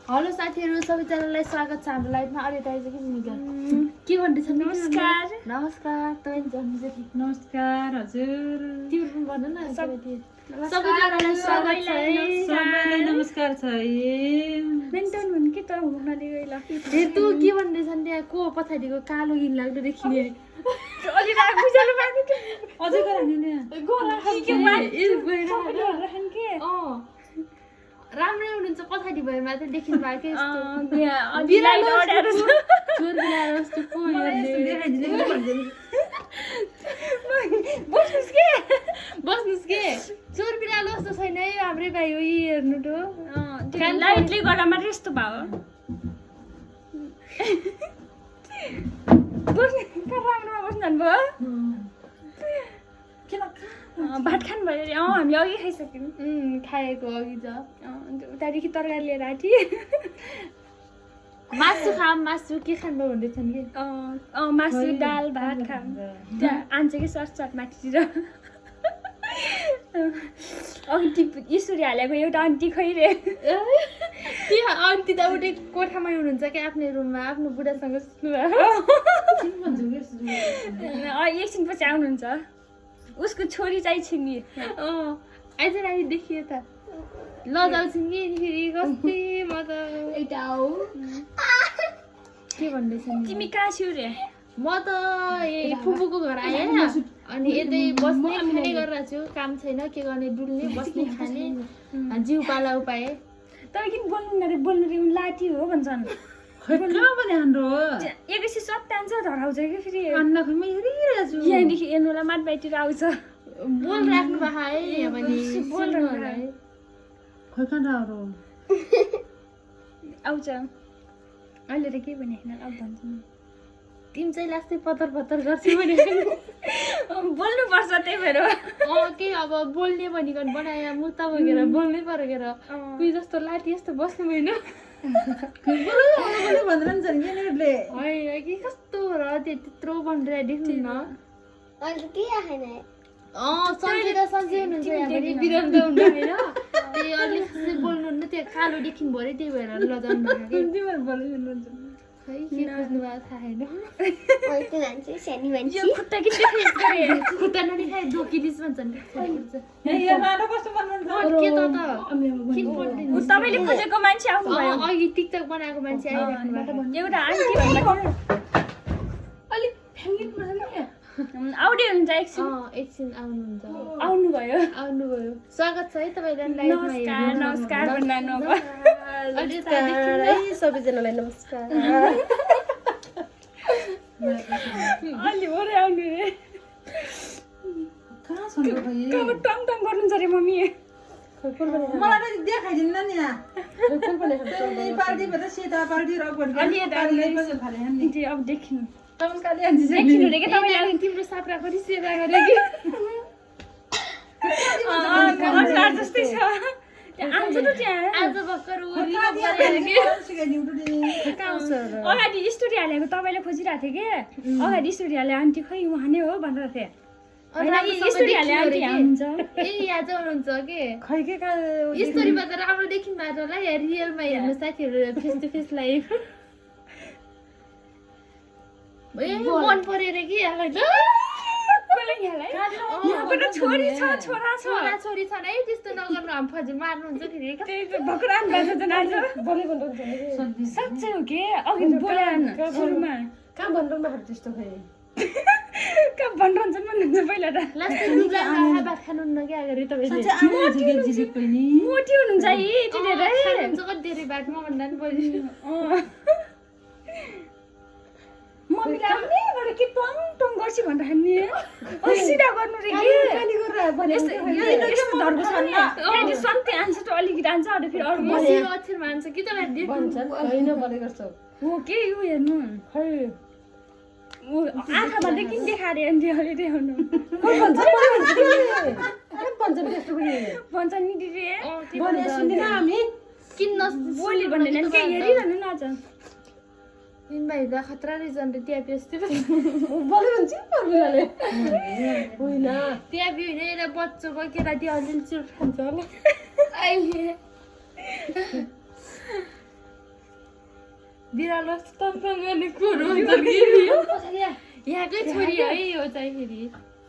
Hello साथीहरु सबैजनालाई स्वागत छ हाम्रो लाइभमा। अहिले दाइ चाहिँ के निगा के भन्दैछ? नमस्कार नमस्कार तपाईँ भन्नुहुन्छ कि नमस्कार हजुर तिम्रो पनि भन्नु न सबैजनालाई स्वागत छ है। सबैलाई नमस्कार छ है मेन्टन हुन् कि त हुनाले गइला ए तँ के भन्दैछ नि त्यहाँ को पछाडिको कालो घिन लाग्दो देखिने अलि राख बुझाउनु पाएको अझै गराउनु नि राखन के राम्रै हुनुहुन्छ पछाडि भए मात्र देखिनु भएको के यस्तो बिरालो अड्याएर चोर बिरालो जस्तो को बस्नुस् के चोर बिरालो जस्तो छैन है हाम्रै भाइ हो यी हेर्नु त लाइटले गर्दा मात्रै यस्तो भयो राम्रोमा बस्नु जानुभयो भात खानु भयो अरे हामीले अघि खाइसक्यौँ खाएको अघि त त्यहाँदेखि तरकारी लिएर आँटी मासु खाम मासु के खानु भन्दैछन् कि मासु दाल भात खाम त्यहाँ आन्छ कि सर्ट माथितिर अघि इसुरी हालेको एउटा आन्टी खैरे त्यो आन्टी त उठे कोठामै हुनुहुन्छ क्या आफ्नै रुममा आफ्नो बुढासँग सुत्नु एकछिन पछि आउनुहुन्छ उसको छोरी चाहिँ छिनी आइज नानी देखियो त लजाउँछिन् कि फेरि कस्तै म त के भन्दैछन् तिमी कहाँ छौ रे म त फुपूको घर आएँ अनि यतै बस्ने खाने गरेर छु काम छैन के गर्ने डुल्ने बस्ने खाने जिउ पाला उपाए तपाईँ किन बोल्नु रे लाठी हो भन्छन् एकैछिन सत्यान्छ धराउँछ कि फेरि यहाँदेखि हेर्नुलाई माट बाहिरतिर आउँछ बोल राख्नु भएको है भने बोल आउँछ अहिले त केही भने होइन अब भन्छ तिमी चाहिँ लास्टै पतर पतर गर्छु भने बोल्नुपर्छ त्यही भएर के अब बोल्ने भनिकन बनाएर मुक्ता बोकेर बोल्नै परेर उयो जस्तो लाठी जस्तो बस्नु होइन भनेर नि होइन कि कस्तो र त्यत्रो भनेर देख्नु न सन्चै हुनुहुन्छ यहाँभरि बिरन्द हुनु होइन त्यही अलिक बोल्नुहुन्न त्यो कालो देखिनु भयो अरे त्यही भएर लजाउनु खै के बुझ्नु भएको थाहा छैन खुट्टा नदेखाए दोकिदिस् भन्छन् तपाईँले खोजेको मान्छे आउनुभयो अघि टिकटक बनाएको मान्छे आइराख्नु एउटा आन्टी आउँदै हुनुहुन्छ एकछिन आउनुभयो स्वागत छ है तपाईँलाई नमस्कार भन्नु सबैजनालाई नमस्कार अलि ओरै आउनु रे टङ टङ गर्नुहुन्छ अरे मम्मी मलाई त देखाइदिन्न नि पार्टी भएर सेता पार्टी अब देखिनु देखिनु रे के तपाईँले तिम्रो साप्रा गरी सेवा गरे कि जस्तै छ आउँछ त त्यहाँ आज भर्खर अगाडि स्टोरी हालेको तपाईँले खोजिरहेको थिएँ कि अगाडि स्टोरी हाले आन्टी खै उहाँ नै हो भनेर थिएँ स्टोरी हाले आन्टी हुन्छ ए यहाँ चाहिँ हुनुहुन्छ के खै के स्टोरीमा त राम्रो देखिनु भएको होला या रियलमा हेर्नु साथीहरू फेस टु फेस लाइभ मन पऱ्यो रे कि यहाँलाई त छोरी छ छोरा छोरी छन् है त्यस्तो नगर्नु हामी फजी मार्नुहुन्छ फेरि साँच्चै हो कि अघि बोला सुरुमा कहाँ भन्नु त्यस्तो खै कहाँ भनिरहन्छन् भन्नुहुन्छ पहिला त भात खानुहुन्न क्या अगाडि तपाईँले मोटी हुनुहुन्छ है यति धेरै कति धेरै भात म भन्दा पनि पऱ्यो मम्मीलाई के टङ टङ गर्छु भन्दाखेरि नि सिधा गर्नु रे यस्तो धर्को छ नि त्यहाँदेखि सन्ते आन्छ त अलिकति आन्छ अरू फेरि अरू मसिनो अक्षर मान्छ कि तपाईँले हो के यो हेर्नु आँखामा त किन देखाएर देखाउनु भन्छ नि दिदी किन्न बोली भन्दैन के हेरिरहनु न आज भाइ त खतरा रहेछन् रे ट्यापी जस्तै होइन ट्यापी होइन एउटा बच्चाको केटाटी अलिअलि चुट खान्छ होला अहिले बिरालो स्तम्भ गर्ने कोर भन्छ कि यो। यहाँकै छोरी है यो चाहिँ फेरि